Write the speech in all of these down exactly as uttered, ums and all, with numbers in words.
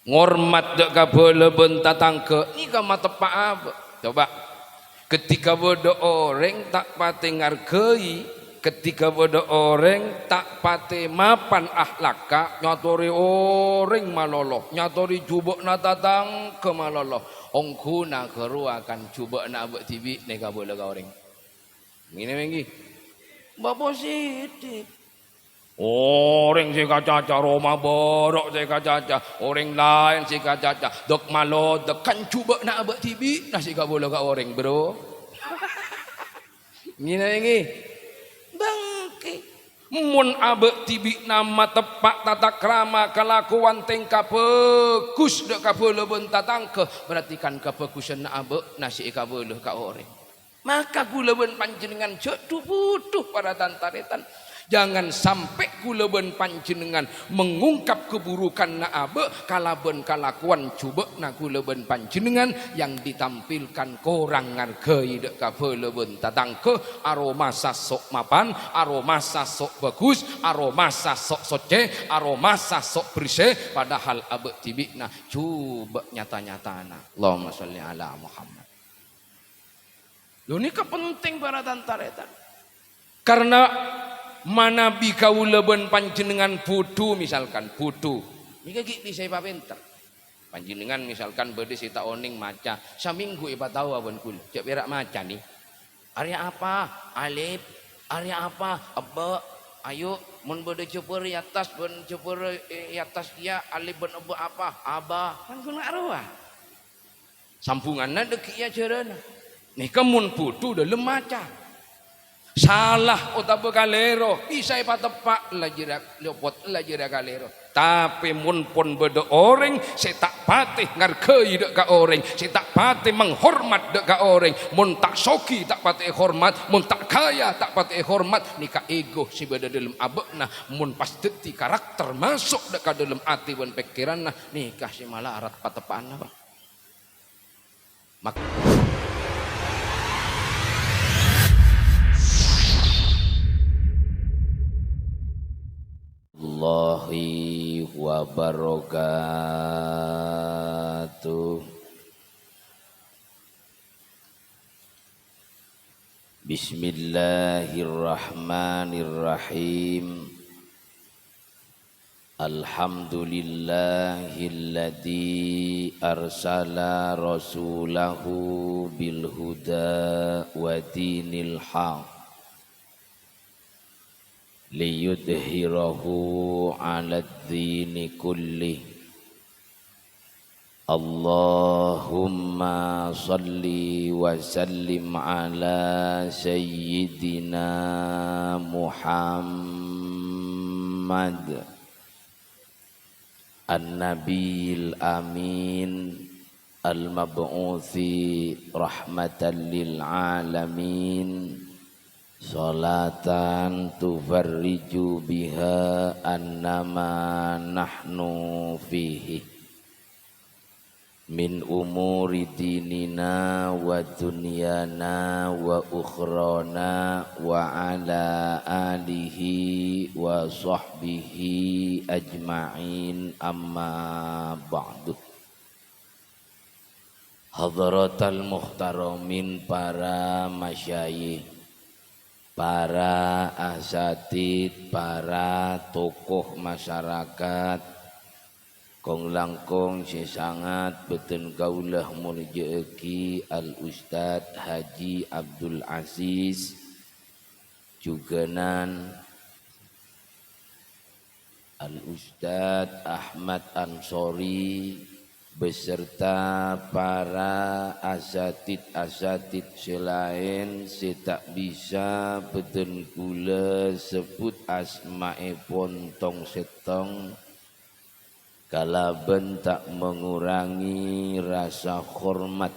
Ngormat dâ' kabâlâ bân tatangghâ nèka mateppa' abâ'. Coba, ketika bâdâ orèng ta' patè ngargai, ketika bâdâ orèng ta' patè mapan akhlakka, nyatorè orèng malolo, nyatorè jhubâ'na tatangghâ malolo, ongghuna ghârowa kan jhubâ'na abâ' dhibi' nèka kabâlâ ka orèng. Ngènè mènggi. Bâ positif. Orèng sè èkacaca, roma bârâ' sè èkacaca, orèng laèn sè èkacaca, dâk malodâk, kan jhubâ'na abâ' dhibi'na sè èkabâlâ ka orèng, Bro. Ngènè, ngè. Bângkè. Mon abâ' dhibi'na mateppa' tatakrama, kalakowan, tèngka bhâghus dâ' kabâlâ bân tatangghâ, berarti kan kabhâghusânna abâ'na sè èkabâlâ ka orèng. Maka kaulâ bân panjhennengngan jhâ' dhu-budhu, para tan-tarètan. Jangan sampè' kaulâ bân panjhennengngan mengungkap keburukanna abâ' kalabân kalakowan jhubâ'na kaulâ bân panjhennengngan yang ditampilkan korang ngargai dâ' kabâlâ bân tatangghâ, aromasa sok mapan, aromasa sok bhâghus, aromasa sok soccè, aromasa sok bersè, padahal abâ' dhibi'na jhubâ' nyata-nyatana. Allahumma shalli ala Muhammad. Lho, nèka penting, para tan-tarètan. Karna manabi kaulâ bân panjhennengngan budhu, misalkan, budhu. Nèka ghi' bisa èpapènter. Panjhennengngan, misalkan, bâdâ sè ta' onèng maca, samènggu èpataowa bân kaulâ. Jhâ' pèra' maca, nè. Arèya apa? Alif. Arèya apa? Ebba. Ayo, mon bâdâ jhâbhâr è attas bân jhâbhâr è attas kèya, alif bân ebba apa? Aba. Kan ghun rowa. Sambhunganna dhâggi' è ajhârânna. Nèka mon budhu dhâlem maca. Sala otabâ kalèro, bisa èpateppa', la jârèya lopot, la jârèya kalèro. Tapè mon pon bâdâ orèng sè ta' patè ngargai dâ' ka orèng, sè ta' patè menghormat dâ' ka orèng, mon ta' soghi ta' patè èhormat, mon ta' kaya ta' patè èhormat, nèka ego sè bâdâ dhâlem abâ'na, mon pas dhâddhi karakter maso' dâ' ka dhâlem atè bân pèkkèranna, nèka sè malarat pateppa'anna, Pak. Mak-, Allahi wabarakatuh. Bismillahirrahmanirrahim. Alhamdulillahilladzi arsala rasulahu bil huda wa dinil haq liyudhhirahu 'alad dini kullih. Allahumma shalli wa sallim ala sayyidina Muhammad an-nabiyil amin al-mab'utsi rahmatan lil alamin, shalatan tufarriju biha anna ma nahnu fihi min umuri dinina wa dunyana wa ukhrana, wa ala alihi wa sahbihi ajma'in, amma ba'du. Hadratal muhtaramin, para masyayikh, para asatidz, para tokoh masyarakat, kong-langkong sè sangat bhâdhân kaulâ molja'aghi Al Ustadz Haji Abdul Aziz Juganan, Al Ustadz Ahmad Ansori, beserta para asatidz-asatidz sè laèn sè ta' bisa bhâdhân kaulâ sebbhut asma'èpon tong-sèttong, kalabân ta' mengurangi rasa hormat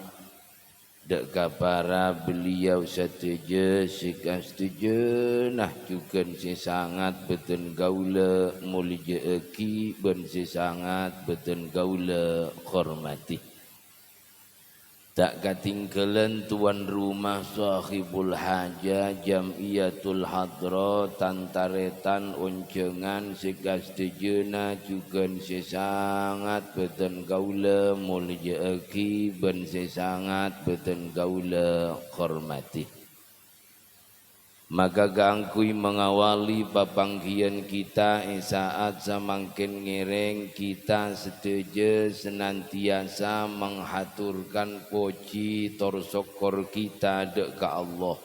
dâ' ka para beliau sadhâjâ sè kasadhâjâna jhughân sè sangat bhâdhân kaulâ molja'aghi bân sè sangat bhâdhân kaulâ hormadhi. Ta' katinggalan tuan rumah sahibul hajah, jam'iyatul hadrah, tan-tarètan, onjhângan sè kasadhâjâna jhughân sè sangat bhâdhân kaulâ molja'aghi bân sè sangat bhâdhân kaulâ hormadhi. Maka kaangghuy mangawali papangghiyân kita è sa'at samangkèn ngèrèng, kita sadhâjâ senantiasa manghaturkan pojhi tor sokkor kita dâ' ka Allah.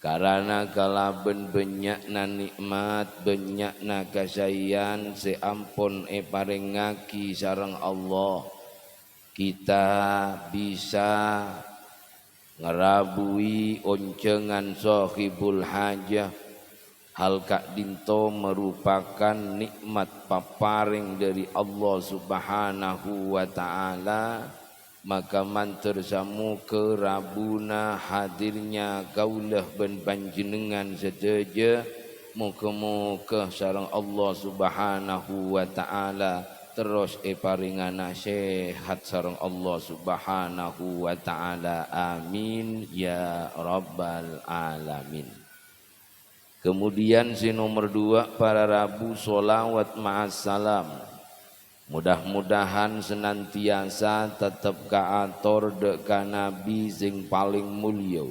Karana kalabân bânnya'na nè'mat, bânnya'na kasaèyan sè ampon èparèngngaghi sareng Allah, kita bisa ngarabuwi onjhângan sahibul hajah. Hal ka'dinto marupakan nè'mat paparèng dhâri Allah Subhanahu wa Ta'ala, maka mandhâr samogâ rabuna hadirnya kaulâ bân panjhennengngan sadhâjâ, mogâ-mogâ sareng Allah Subhanahu wa Ta'ala terros èparèngana sehat sareng Allah Subhanahu wa Ta'ala. Amin, ya rabbal alamin. Kemudian, sè nomer dua, para rabu sholawat ma'as salam. Mudah-mudahan senantiasa tetep kaator dâ' ka Nabi sè palèng mulya,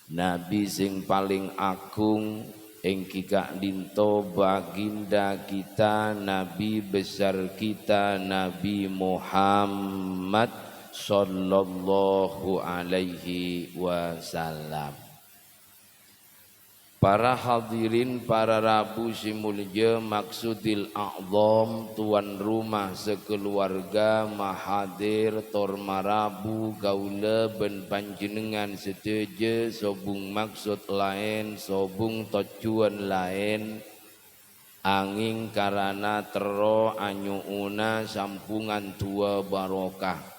Nabi sè palèng agung, èngghi ka'dinto baginda kita, Nabi besar kita, Nabi Muhammad sallallahu alaihi wasallam. Para hadirin, para rabu sè molja, maksudil a'zham, tuan rumah sakaluwarga, mahadir tor marabu kaulâ bân panjhennengngan sadhâjâ sobung maksud laèn, sobung tojjhuwân laèn, angèng karana terro anyo'ona sambhungan du'a barokah.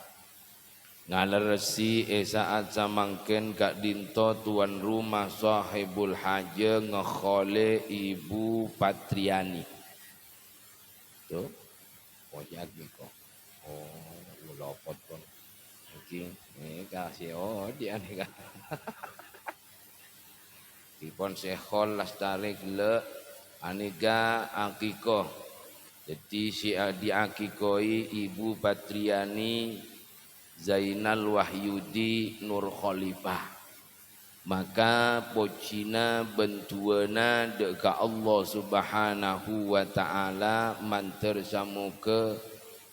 Ngalerressè è sa'at samangkèn ka'dinto tuan rumah sahibul hajah ngèkholè Ibu Patriani. Tuh, pojhât nèko. Oh, lopot pon. Nèka sè odi' anèka. Dipon sè hol lastarè ghellâ' anèka akiko. Dhâddhi sè a-, diakikoi Ibu Patriani Zainal Wahyudi Nur Khalifah. Maka pojhina bân du'âna dâ' ka Allah Subhanahu wa Ta'ala, mandhâr samogâ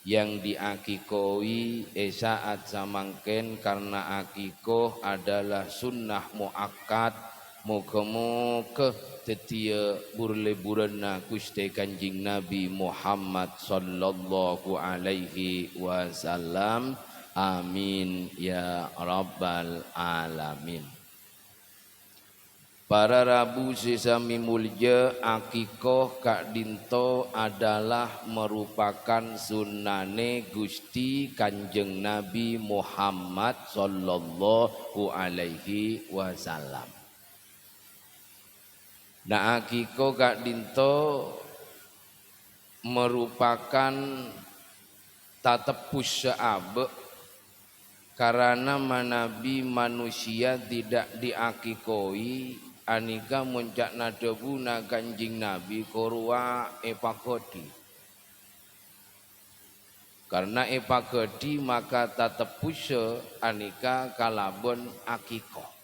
yang diakikoi è sa'at samangkèn, karna akiko adalah sunnah muakkad. Mogâ-mogâ dhâddhiyâ bur-lèburânna Ghustè Kanjeng Nabi Muhammad sallallahu alaihi wasallam. Amin ya rabbal alamin. Para rabu sè samè molja, akiko ka'dinto adalah marupakan sunnanè Ghustè Kanjeng Nabi Muhammad sallallahu alaihi wasallam. Na, akiko ka'dinto marupakan tatebbhus sè abâ', karana manabi manusia tidak diakikoi, anèka mon ca'na dhâbuna Kanjeng Nabi, korowa èpaghâdhi. Karna èpaghâdhi maka tatebbhussa anèka kalabân akiko.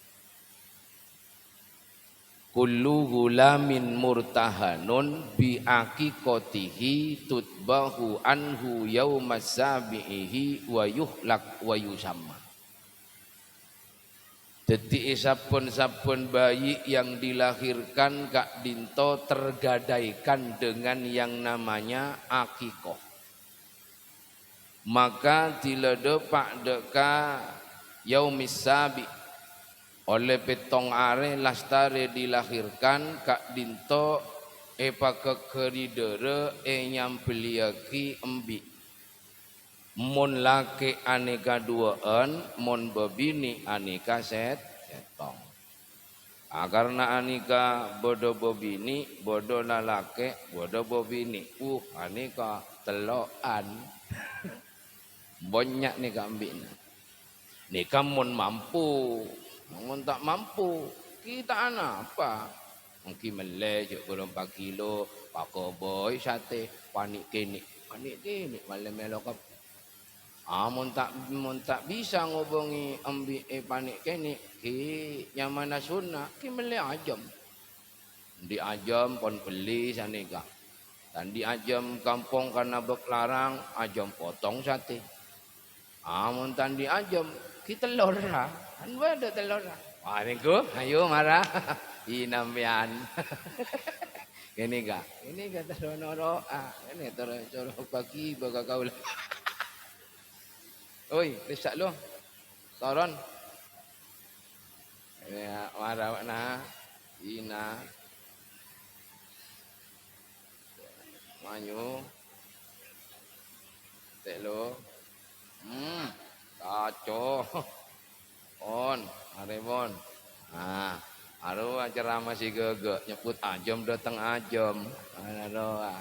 "Kullu ghulamin murtahanun bi aqiqatihi tutbahu anhu yaumas sabi'ihi wa yuhlak wa yusamma." Dhâddhi, è sabbhân-sabbhân bayi yang dilahirkan ka'dinto tergadaikan dengan yang namanya akiko. Maka dila dâpa' dâ' ka yaumis sabi', ollè pèttong arè lastarè dilahirkan, ka'dinto èpagâggâri dârâ, ènyambelliyaghi embi'. Mon lakè' anèka duwâ'ân, mon bâbinè' anèka sèt-, sèttong. Akarna anèka bâdâ bâbinè', bâdâ lalakè', bâdâ bâbinè'. Uh, anèka tello'an. Bânnya' nèka embi'na. Nèka mon mampu, mon ta' mampu, ghi' ta' anapa. Èngghi mellè jhâ' bârâmpa kilo, paghâbây satè, panè' kènè', panè' kènè' mellè mèlo kep-, ah, mon ta', mon ta' bisa ngobângè embi' è panè' kènè', ghi' nyamana sunna, ghi' mellè ajâm. Andi' ajâm pon bellè sanèka. Ta' andi' ajâm kampong karna bâk larang, ajâm potong satè. Amon ta' andi' ajâm, ghi' tellorra. Kan bâdâ tellorra. Wah, nèko, ayo mara. Inampèyan. Kènè, Ka'. Kènè, Ka', terro noro'a. Kènè, terro, terro bâgi bâ' ka kaulâ. Oi, rissa' lo. Toron. Ya, mara, na. Ina. Mayu. Tèlo. Hmm. Kaco. Pon. Arè, pon. Ah, arowa ceramah sè ghâghâ, nyebbhut ajâm dâteng ajâm. Arowa.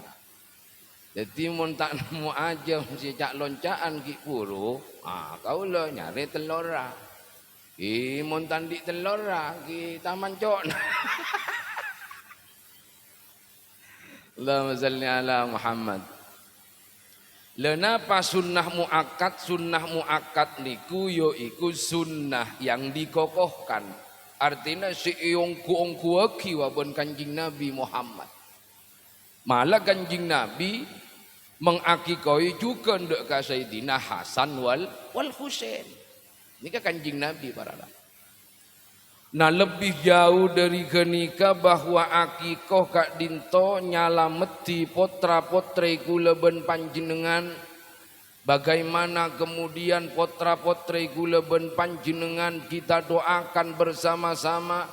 Dhâddhi, mon ta' nemmo ajâm sè ca'-lonca'an ghi' buru, ah, kaulâ nyarè tellorra. Ghi' mon ta' andi' tellorra, ghi' taman co'na. Allahumma shalli ala Muhammad. Lha, napa sunnah muakkad? Sunnah muakkad niku yaiku sunnah yang dikokohkan. Artina sè èongghu-ongghuwâghi wa bân Kanjeng Nabi Muhammad. Mala Kanjeng Nabi mengakikahi jhughân dâ' ka Sayyidina Hasan wal, wal Husain. Nèka Kanjeng Nabi, para rabu. Na, lebbi jhâu dhâri ghânèka bahwa akikoh ka'dinto nyalameddhi potra-potrè kaulâ bân panjhennengngan. Bagaimana kemudian potra-potrè kaulâ bân panjhennengngan kita doakan bersama-sama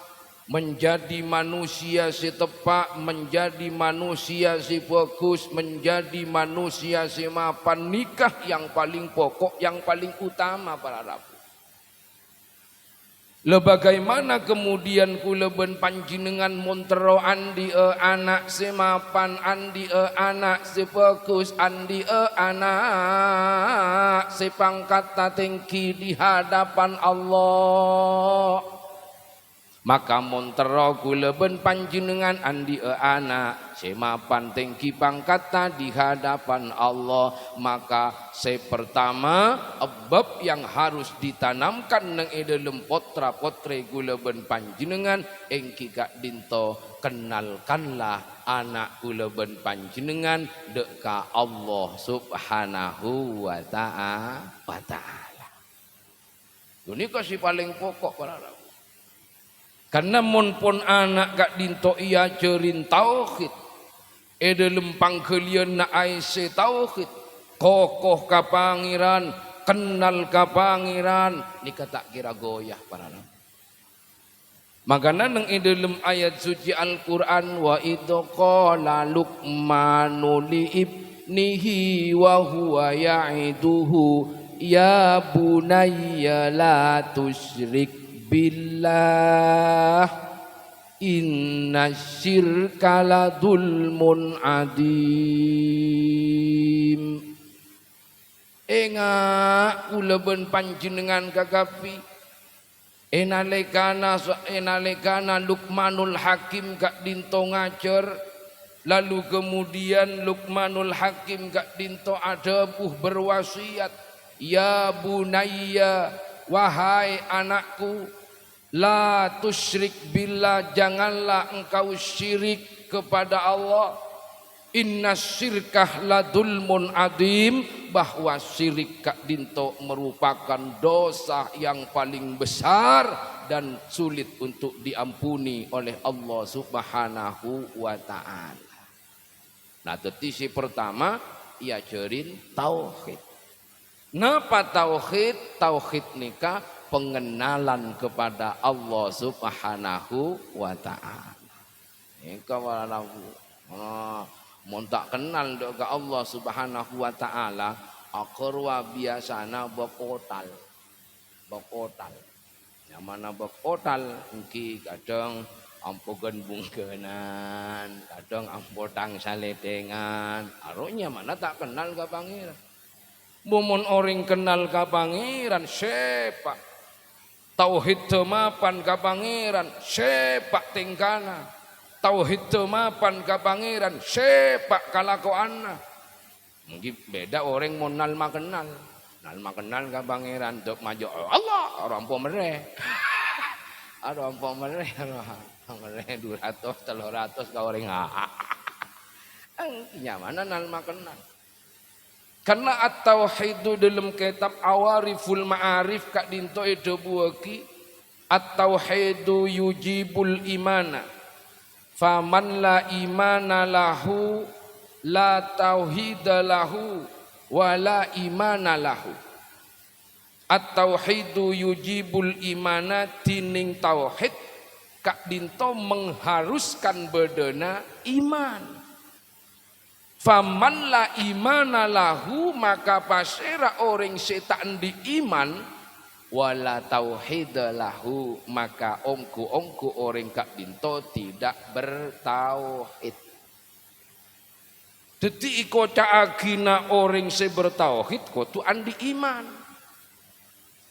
menjadi manusia sè teppa', menjadi manusia sè bhâghus, menjadi manusia sè mapan, nèka yang paling pokok, yang paling utama, para rabu. Lha, bagaimana kemudian kaulâ bân panjhennengngan mon terro andi'â ana' sè mapan, andi'â ana' sè bhâghus, andi'â ana' sè pangkatta tèngghi di hadapan Allah? Maka mon terro kaulâ bân panjhennengngan andi'â ana' sè mapan tèngghi pangkatta di hadapan Allah, maka sè pertama, bab yang harus ditanamkan neng è dâlem potra-potrè kaulâ bân panjhennengngan èngghi ka'dinto, kennalkanlah ana' kaulâ bân panjhennengngan dâ' ka Allah Subhanahu wa ta'a-, wa ta'ala. Ghânèka sè palèng pokok, para rabu. Karna mon pon ana' ka'dinto èajhâri tauhid, è dâlem pangghâliyânna aèssè tauhid, koko ka Pangèran, kennal ka Pangèran, nèka ta' kèra goyah, para rabu. Mangkana neng è dâlem ayat suci Al-Qur'an, "Wa idh qala Luqmanu li ibnihi wa huwa ya'iduhu, ya bunayya la tusyrik billah, innasyirka la dzulmun adzim." Enga', kaulâ bân panjhennengngan kakabbhi. È nalèkana sa-, è nalèkana Luqmanul Hakim ka'dinto ngajhâr, lalu kemudian Luqmanul Hakim ka'dinto adhâbu berwasiat, "Ya bunayya, wahai anakku, la tusyrik billah, janganlah engkau syirik kepada Allah." Inna syirka la dzulmun adzim, bahwa syirik ka'dinto merupakan dosa yang paling besar dan sulit untuk diampuni oleh Allah Subhanahu wa Ta'ala. Nah, dhâddhi sè pertama, èajhâri tauhid. Napa tauhid? Tauhid nèka pengenalan kepada Allah Subhanahu wa Ta'ala. Èngka walaupun, ah, mon ta' kennal dâ' ka Allah Subhanahu wa Ta'ala, aghârowa biyasana bâk otal. Bâk otal. Nyamana bâk otal, èngghi kadhâng ampoghân bungkènan, kadhâng ampotang salèdhèngan. Aro nyamana ta' kennal ka Pangèran. Mon orèng kennal ka Pangèran, sèpa' tauhiddhâ mapan ka Pangèran, sèpa' tèngkana. Tauhiddhâ mapan ka Pangèran, sèpa' kalakowanna. Ènggi bhidhâ orèng mon nal-makennal. Nal-makennal ka Pangèran, dâ' majâ, "Allah, rompo merrè." Rompo merrè, rompo merrè, du ratos, tello ratos ka orèng. Ènggi nyamana nal-makennal. Karna at-tauhidu dâlem kètab Awariful Ma'arif ka'dinto èdhâbuwâghi, "At-tauhidu yujibul imana. Faman la imana lahu, la tauhida lahu, wa la imana lahu." At-tauhidu yujibul imana, dhinèng tauhid ka'dinto mengharuskan bâdâna iman. "Faman la imana lahu," maka pasèra orèng sè ta' andi' iman, "wa la tauhida lahu," maka ongghu-ongghu orèng ka'dinto tidak bertauhid. Dhâddhi èkoca'aghina orèng sè bertauhid kodhu andi' iman.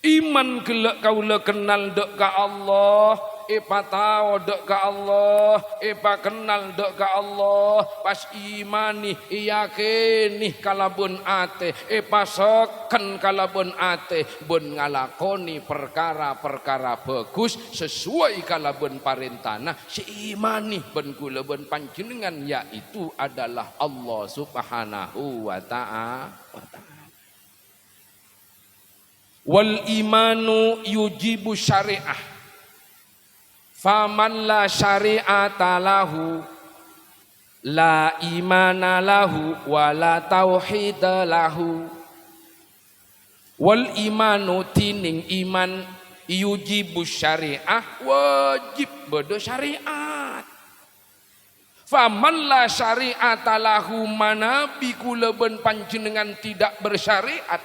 Iman ghellâ' kaulâ kennal dâ' ka Allah, èpatao dâ' ka Allah, èpakennal dâ' ka Allah, pas imanè, èyakènè kalabân atè, èpasèkken kalabân atè, bân ngalakonè parkara-parkara bhâghus sesuai kalabân parèntana sè imanè bân kaulâ bân panjhennengngan, yaitu adalah Allah Subhanahu wa ta'a-, wa ta'ala. "Wal imanu yujibu syari'ah. Faman la syari'ata lahu, la imana lahu, wa la tauhida lahu." "Wal imanu," dhinèng iman, "yujibu syari'ah," wajib bâdâ syariat. "Faman la syari'ata lahu," manabi kaulâ bân panjhennengngan tidak bersyariat,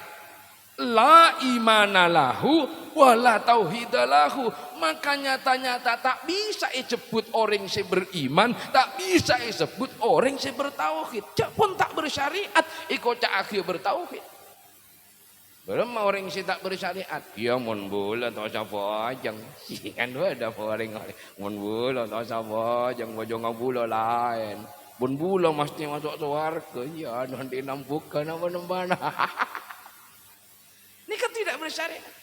"la imana lahu, wa la tauhida lahu." Maka nyata-nyata ta' bisa èsebbhut orèng sè beriman, ta' bisa èsebbhut orèng sè bertauhid. Jhâ' pon ta' bersyariat, èkoca'aghi bertauhid. Bârâmma orèng sè ta' bersyariat? Iyâ, mon bulâ ta' osa bhâjâng. Kan bâdâ orèng, mon bulâ ta' osa bhâjâng, bhâjâng bulâ laèn. Mon bulâ mastè maso' sowarghâ, iyâ, nanti nambuka napa-napa. Nèka tidak bersyariat.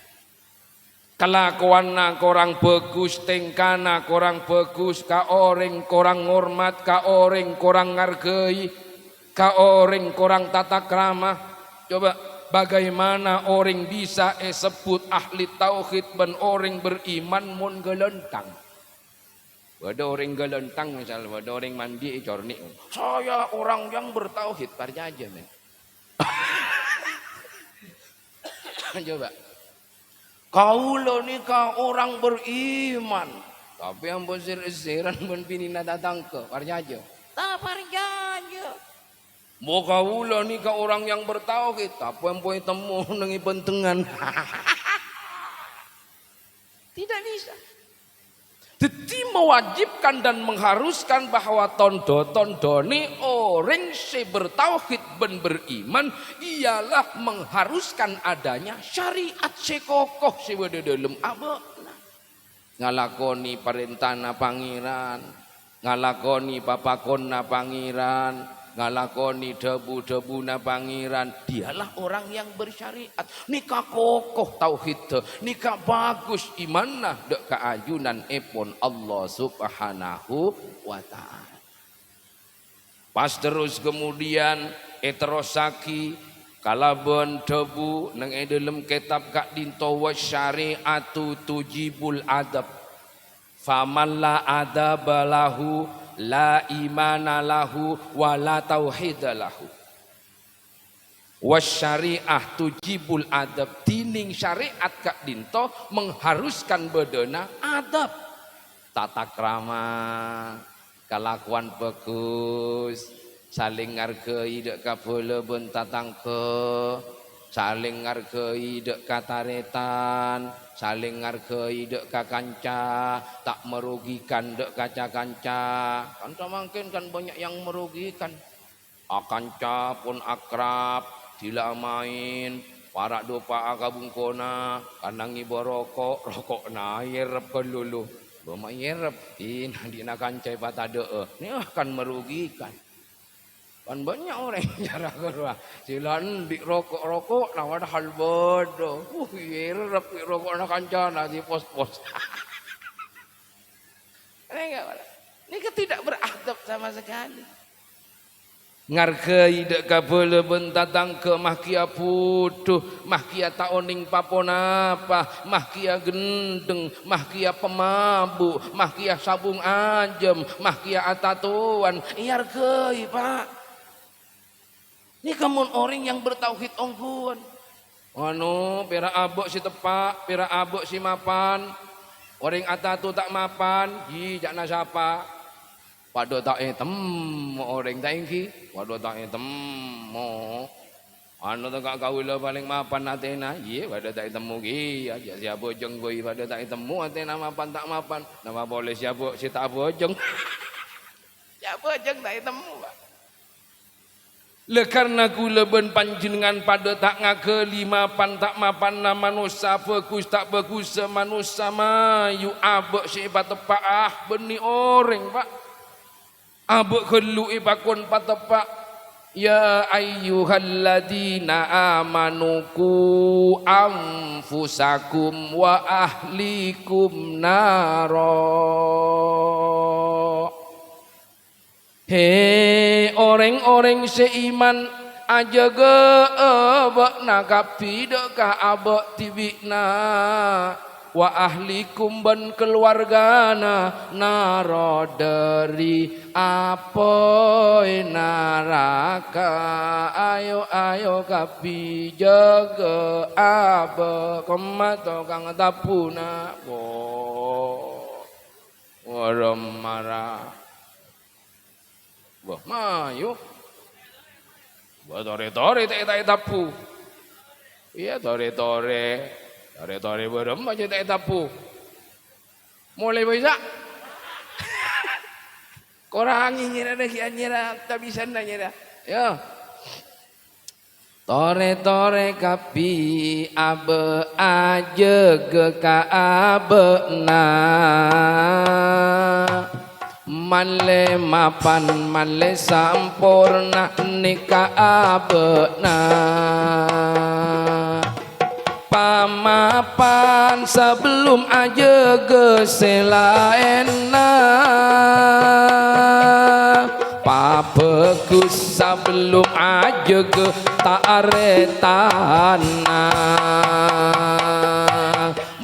Kalakowanna korang bhâghus, tèngkana korang bhâghus, ka orèng korang ngormat, ka orèng korang ngarghâi. Ka orèng korang tata krama. Coba, bagaimana orèng bisa èsebbhut ahli tauhid bân orèng beriman mon ghâlântang? Bâdâ orèng ghâlântang, misal, bâdâ orèng mandi ècorni', "Saya orang yang bertauhid," parcajâ, men. Coba. "Kaulâ nèka orang beriman," tapè ampon sèr-èssèran bân binèna tatangghâ. Parcajâ? Ta' parcajâ. "Mo, kaulâ nèka orang yang bertauhid," tapè ampon ètemmo neng è bhântengan. Tidak bisa. Dhâddhi, mewajibkan dan mengharuskan bahwa tondhâ-tondhâna orèng sè bertauhid bân beriman ialah mengharuskan adanya syariat sè kokoh sè bâdâ dâlem abâ'na. Ngalakonè parèntana Pangèran, ngalakonè papakonna Pangèran, ngalakonè dhâbu-dhâbuna Pangèran, dialah orang yang bersyariat. Nèka kokoh tauhiddhâ, nèka bhâghus imanna dâ' kaajunan èpon Allah Subhanahu wa Ta'ala. Pas terros kemudian èterrossaghi kalabân dhâbu neng è dâlem kètab ka'dinto, "Wasyari'atu tujibul adab. Faman la adaba lahu, la imana lahu, wa la tauhida lahu." "Wasyari'ah tujibul adab," dhinèng syariat ka'dinto mengharuskan bâdâna adab, tata krama, kalakowan bhâghus, salèng ngarghâi dâ' kabhâlâ bân tatangghâ, salèng ngarghâi dâ' ka tarètan, salèng ngarghâi dâ' ka kanca, ta' merugikan dâ' ka ca-kanca. Kan samangkèn kan banyak yang merugikan. Akanca pon akrab, Sila maèn, para' dupa'a ka bungkona, kana ngèbâ roko', roko'na aèrep kalulu. Bâ ma' aèrep, dina-dina kanca èpatadhâ'â. Ini akan merugikan. Kan bânnya' orèng cara ghâruwa. Sila andi' roko'-roko'na padahal bâdâ. Uh, aèrep roko'na kancana dipos-pos. Enggak, Pak. Nèka tidak beradab sama sekali. Ngargai dâ' kabâlâ bân tatangghâ, mah kèya budhu, mah kèya ta' onèng pa-ponapa, mah kèya ghendheng, mah kèya pamabu', mah kèya sabung ajâm, mah kèya atatowan. Èargai, Pak. Nèka mon orèng yang bertauhid ongghuwân. Anu, pèra' abâ' sè teppa', pèra' abâ' sè mapan. Orèng atato ta' mapan, ghi, ca'na sapa? Padâ ta' ètemmo orèng, ta' èngghi? Padâ ta' ètemmo. Anu, tèngka kaulâ palèng mapan atèna, iyâ, padâ ta' ètemmo kèya. Jhâ' sè abhâjâng, ghi, padâ ta' ètemmo atèna mapan ta' mapan. Napa polè sè abhâ-, sè ta' abhâjâng? Sè abhâjâng ta' ètemmo, Pak. Lè, karna kaulâ bân panjhennengngan padâ ta' ngaghâli mapan ta' mapanna manossa, bhâghus ta' bhâghussa manossa, mayu abâ' sè èpateppa'a, bânnè orèng, Pak. Abâ' ghâllu èpakon pateppa'. "Ya ayyuhalladzina amanu qu anfusakum wa ahlikum nara." He, orèng-orèng sè iman, ajâgâ'â bâ'na kabbhi dâ' ka abâ' dhibi'na, wa ahlikum bân kalowargana, nara dhâri apoy naraka. Ayo, ayo kabbhi jâgâ abâ', kemma tokang tabbhuna. Wo, worem mara. Wah, mayu. Wah, torè-torè ta' è-, ta' ètabbhu. Iyâ, torè-torè. Torè-torè bârâmma jhâ' ta' ètabbhu. Molaè bâi, sa'. Korangè nyèra, ghi' anyèra, ta' bisa nyèra. Yâ. Torè-torè kabbhi abâ' ajâgâ ka abâ'na. Malè mapan, malè samporna nèka abâ'na. Pamapan sabellum ajâgâ sè laènna. Pabhâghus sabellum ajâgâ ta-, arètanna.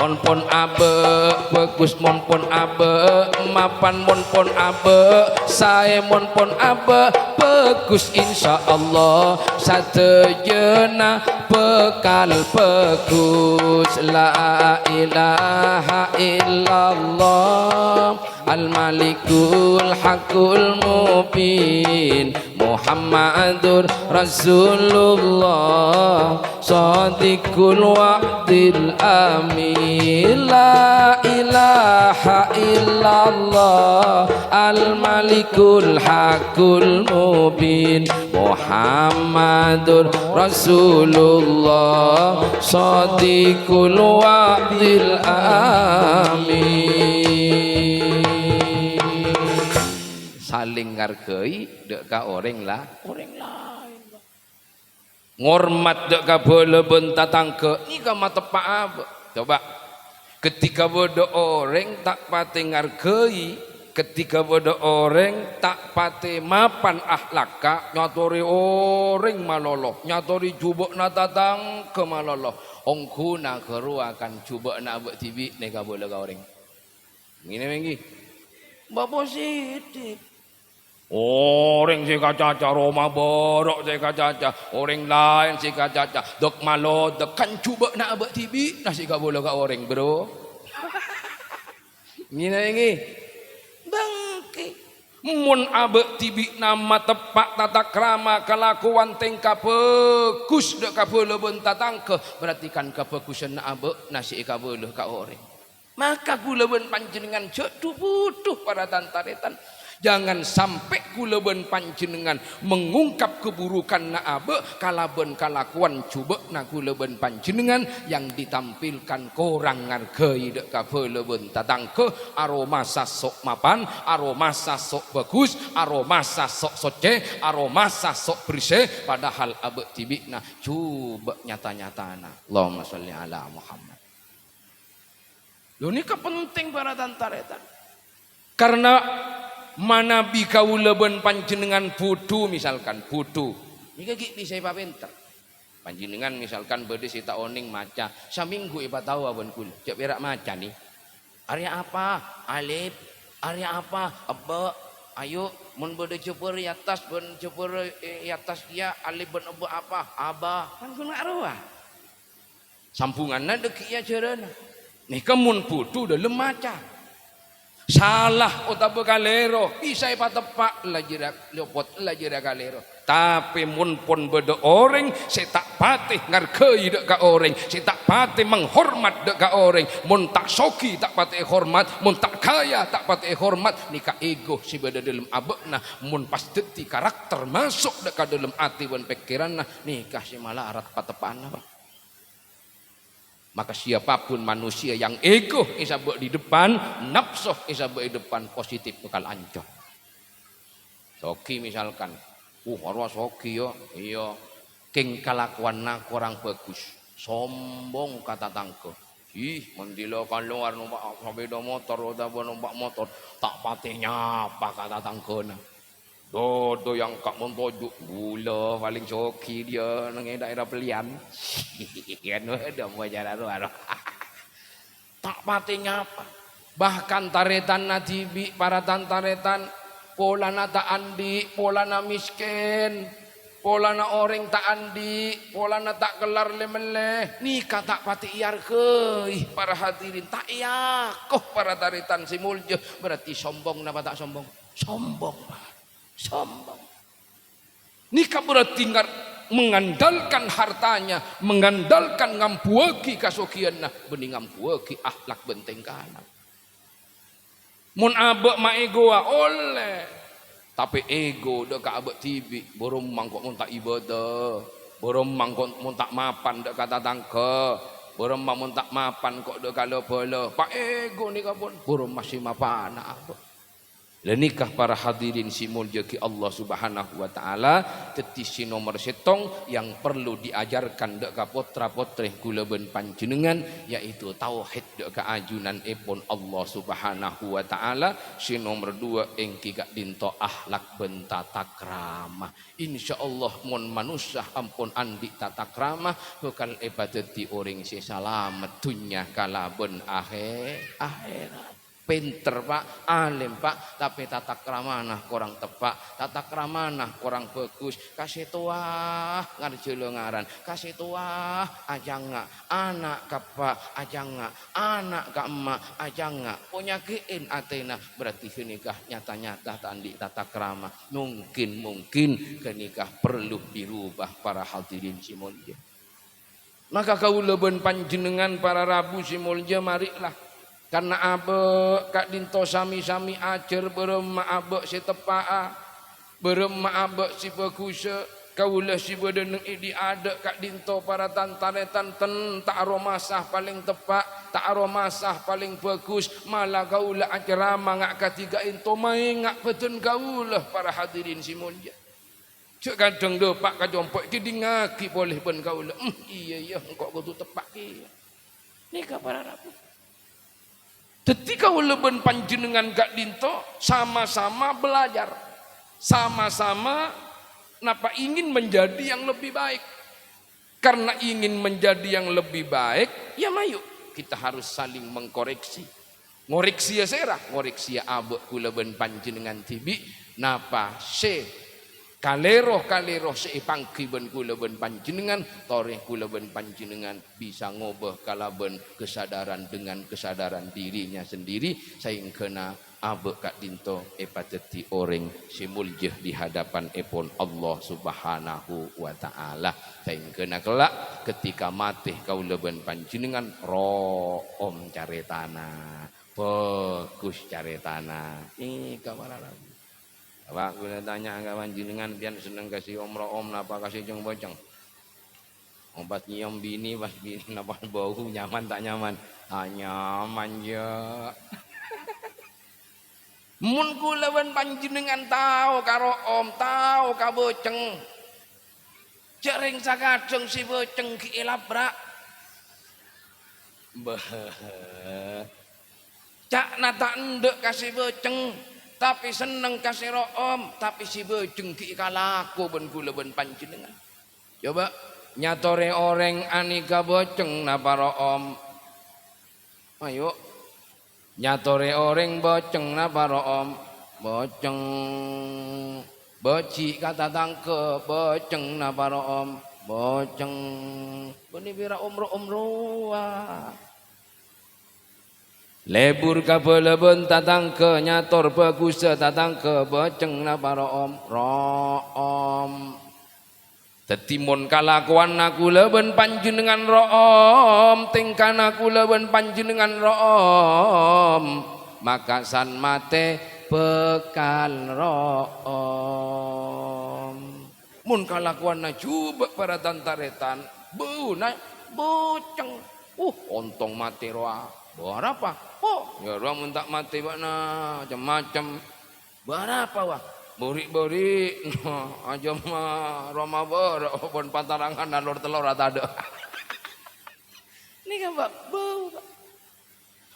Mon pon abâ' bhâghus, mon pon abâ' mapan, mon pon abâ' saè, mon pon abâ' bhâghus, insyaallah sadhâjâna bhâkal bhâghus. La ilaha illallah. Al-Malikul Haqqul Mubin, Muhammadur Rasulullah, Shadiqul Wa'dil Amin. La ilaha illallah, Al-Malikul Haqqul Mubin, Muhammadur Rasulullah, Shadiqul Wa'dil Amin. Saling ngargai dâ' ka orèng la-, orèng laèn. Ngormat dâ' ka bhâlâ bân tatangghâ, nèka mateppa'a, Bu. Coba, ketika bâdâ orèng ta' patè ngargai, ketika bâdâ orèng ta' patè mapan ahlakka, nyatorè orèng malolo, nyatorè jhubâ'na tatangghâ malolo, ongghuna ghâruwa kan jhubâ'na abâ' dhibi' nèka bhâlâ ka orèng. Ngènè, èngghi. Bâ positif. Orèng sè èkacaca, roma bârâ' sè èkacaca, orèng laèn sè èkacaca, dâk malodâk, kan jhubâ'na abâ' dhibi'na sè èkabâlâ ka orèng, Bro. Ngènè, èngghi. Bângkè. Mon abâ' dhibi'na mateppa' tatakrama, kalakowan, tèngka bhâghus dâ' ka bhâlâ bân tatangghâ, berarti kan kabhâghusânna abâ'na sè èkabâlâ ka orèng. Maka kaulâ bân panjhennengngan jhâ' dhu-budhu para tan-tarètan. Jangan sampai kaulâ bân panjhennengngan mengungkap keburukanna abâ' kalabân kalakowan jhubâ'na kaulâ bân panjhennengngan yang ditampilkan korang ngargai dâ' kabâlâ bân tatangghâ, aromasa sok mapan, aromasa sok bhâghus, aromasa sok soccè, aromasa sok bersè, padahal abâ' dhibi'na jhubâ' nyata-nyatana. Allahumma sholli ala Muhammad. Lho, nèka penting para tan-tarètan. Karena manabi kaulâ bân panjhennengngan bhudhu, misalkan, bhudhu. Nèka ghi' bisa èpapènter. Panjhennengngan misalkan bâdâ sè ta' onèng maca, samènggu èpataowa bân kaulâ. Jhâ' pèra' maca, nè. Arèya apa? Alif. Arèya apa? Ebbâ'. Ayo, mon bâdâ jhâbâr è attas bân jhâbâr è, è attas kèya, alif bân ebbâ' apa? Aba. Kan ghun ma' rowa. Sambhunganna dhâggi' è ajhârânna. Nèka mon bhudhu dhâlem maca. Sala otabâ kalèro, bisa èpateppa', la jârèya lopot, la jârèya kalèro. Tapè mon pon bâdâ orèng sè ta' patè ngargai dâ' ka orèng, sè ta' patè menghormat dâ' ka orèng, mon ta' soghi ta' patè èhormat, mon ta' kaya ta' patè èhormat, nèka ego sè bâdâ dhâlem abâ'na, mon pas dhâddhi karakter maso' dâ' ka dhâlem atè bân pèkkèranna, nèka sè malarat pateppa'anna, Pak. Maka siapapun manusia yang ego èsabâ' di depan, napso èsabâ' di depan, positif bakal ancor. Soghi misalkan, uh, arwah soghi ya, iyâ, kèng kalakowanna korang bhâghus, sombong ka tatangghâ. Ih, mon dhila kalowar nompa' sapèda motor otabâ nompa' motor, ta' patè nyapa ka tatangghâna. Dâdâ yang ka' mon toju', ghulâ palèng soghi dhiyâ neng è dhaèra Pelian. Kan bâdâ mocara rowa. Ta' patè nyapa. Bahkan tarètanna dhibi', para tan-tarètan, polana ta' andi', polana mèskèn, polana orèng ta' andi', polana ta' kellar lè-mellè, nèka ta' patè èarghâi, para hadirin, ta' èako, para tarètan sè molja. Berarti sombong napa ta' sombong? Sombong, Pak. Sombong. Nèka berarti ngar-, mengandalkan hartanya, mengandalkan ngambuwâghi kasoghiyanna, bânnè ngambuwâghi akhlak bân tèngkana. Mon abâ' maegowa, ollè. Tapè ego dâ' ka abâ' dhibi', bârâmma engko' mon ta' ibâdâ, bârâmma engko' mon ta' mapan dâ' ka tatangghâ, bârâmma mon ta' mapan engko' dâ' ka la-bhâlâ. Paego nèka pon, bârâmma sè mapana abâ'. Lha nèka para hadirin sè moljâ'aghi Allah Subhanahu wa Ta'ala, dhâddhi sè nomer sèttong yang perlu diajarkan dâ' ka potra-potrè kaulâ bân panjhennengngan, yaitu tauhid dâ' ka ajunanèpon Allah Subhanahu wa Ta'ala. Sè nomer duwâ' èngghi ka'dinto akhlak bân tatakrama. Insyaallah, mon manossa ampon andi' tatakrama, bhâkal èpadhâddhi orèng sè salamet dhunnya kalabân ahè-, ahèrat. Pènter, Pak, alim, Pak, tapè tatakramana korang teppa', tatakramana korang bhâghus. Kasèttowah ngarjhâlâ ngaran, kasèttowah acangnga', ana' ka eppa' acangnga', ana' ka emma' acangnga', panyakè'èn atèna, berarti ghânèka nyata-nyata ta' andi' tatakrama. Mungkin-mungkin ghânèka perlu dirubah, para hadirin sè molja. Maka kaulâ bân panjhennengngan para rabu sè molja, marilah. Karna abâ' ka'dinto sami-sami ajhâr bârâmma abâ' sè teppa'a, bârâmma abâ' sè bhâghussa. Kaulâ sè bâdâ neng è dhi' adâ' ka'dinto para tan-tarètan ten-, ta' aromasa palèng teppa', ta' aromasa palèng bhâghus, mala kaulâ acerama nga' kadhi ka'dinto maènga' bhâdhân kaulâ, para hadirin sè molja. Jhâ' kadhâng dâpa' ka compo' èkèdingngaghi polè bân kaulâ, "Em, iyâ, iyâ, engko' kodhu teppa' kèya." Nèka para rabu. Dhâddhi kaulâ bân panjhennengngan ka'dinto sama-sama belajar. Sama-sama napa ingin menjadi yang lebih baik. Karena ingin menjadi yang lebih baik, ya mayu kita harus saling mengkoreksi. Ngorèksiyâ sèra? Ngorèksiyâ abâ' kaulâ bân panjhennengngan dhibi', napa sè kalèro-kalèro sè èpangghi bân kaulâ bân panjhennengngan, torè kaulâ bân panjhennengngan bisa ngobâ kalabân kesadaran dengan kesadaran dirinya sendiri, saèngghâna abâ' ka'dinto èpadhâddhi orèng sè molja di hadapan èpon Allah Subhanahu wa Ta'ala. Saèngghâna kella' ketika matè kaulâ bân panjhennengngan ro'om carètana. Bhâghus carètana. Nèka para rabu. Apa kaulâ tanya ka panjhennengngan, bhiyân senneng ka sè om-ro'om napa ka sè ceng-bâceng? Pas nyèyom binè, pas binè napa bâu, nyaman ta' nyaman? Ah, nyaman, jâ'. Mon kaulâ bân panjhennengngan tao ka ro'om, tao ka bâceng, jhâ' rèng sakadhâng sè bâceng ghi' èlabra'. Bâh. Ca'na ta' endâ' ka sè bâceng, tapè senneng ka sè ro'om, tapè sè bâceng ghi' èkalako bân kaulâ bân panjhennengngan. Coba, nyatorè orèng anèka bâceng napa ro'om? Ayo. Nyatorè orèng bâceng napa ro'om? Bâceng. Bâji' ka tatangghâ, bâceng napa ro'om? Bâceng. Bânnè pèra' om-ro'om rowa. Lebur ka bâlâ bân tatangghâ, nyator bhâghussâ tatangghâ, bâceng napa ro'om? Ro'om. Dhâddhi, mon kalakowanna kaulâ bân panjhennengngan ro'om, tèngkana kaulâ bân panjhennengngan ro'om, maka san matè bhâkal ro'om. Mon kalakowanna jhubâ' para tan-tarètan, bâuna bâceng. Uh, ontong matè rowa. Bârâmpa? Oh, ya rowa mon ta' matè bâ'na, cem-macem. Bârâmpa, wa? Bâri'-bâri'. Ajâm, ah, roma bârâ', pon pantarangan nalor tellor atadâ'. Nèka, Pak, bâu, Pak.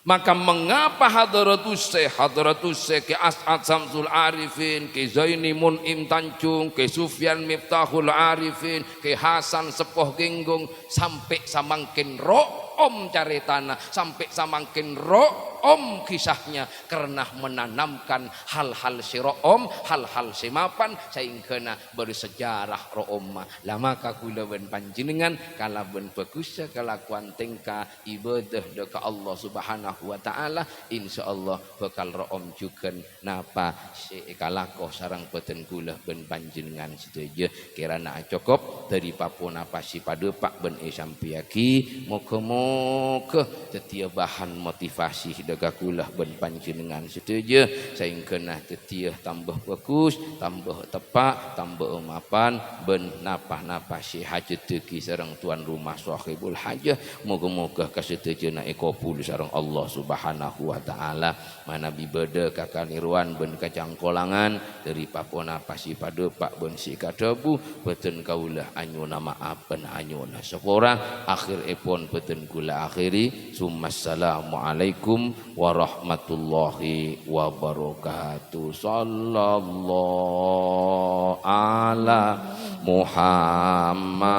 Maka mengapa Hadratus Syekh, Hadratus Syekh Ki As'ad Samsul Arifin, Ki Zaini Mun'im Tanjung, Ki Sufyan Miftahul Arifin, Ki Hasan Seppo Genggong, sampè' samangkèn ro'om carètana, sampè' samangkèn ro'om kisahnya, karena menanamkan hal-hal sè ro'om, hal-hal sè mapan, saèngghâna bersejarah ro'omma. La maka kaulâ bân panjhennengngan kalabân bhâghussâ kalakowan tèngka ibadah dâ' ka Allah Subhanahu wa Ta'ala, insyaallah bhâkal ro'om jhughân napa sè èkalako sareng bhâdhân kaulâ bân panjhennengngan sadhâjâ. Kèrana acokop dhâri pa-ponapa sè padâ, Pak, bân èsampèyaghi. Moghâ-moghâ dhâddhiyâ bahan motivasi dâ' ka kaulâ bân panjhennengngan sadhâjâ, saèngghâna dhâddhiyâ tamba bhâghus, tamba teppa', tamba mapan, bân napa-napa sè èhajâddhâghi sareng tuan rumah sohibul hajah. Moghâ-moghâ kasadhâjâna èkabul sareng Allah Subhanahu wa Ta'ala. Manabi bâdâ kakalèrowan bân kacangkolangan dhâri pa-ponapa sè padâ, Pak, bân sè èkadhâbu, bhâdhân kaulâ anyona ma'ap bân anyona sapora. Akhèrèpon bhâdhân kaulâ akhiri. Tsummassalamualaikum warahmatullahi wabarakatuh. Sallallahu ala Muhammad.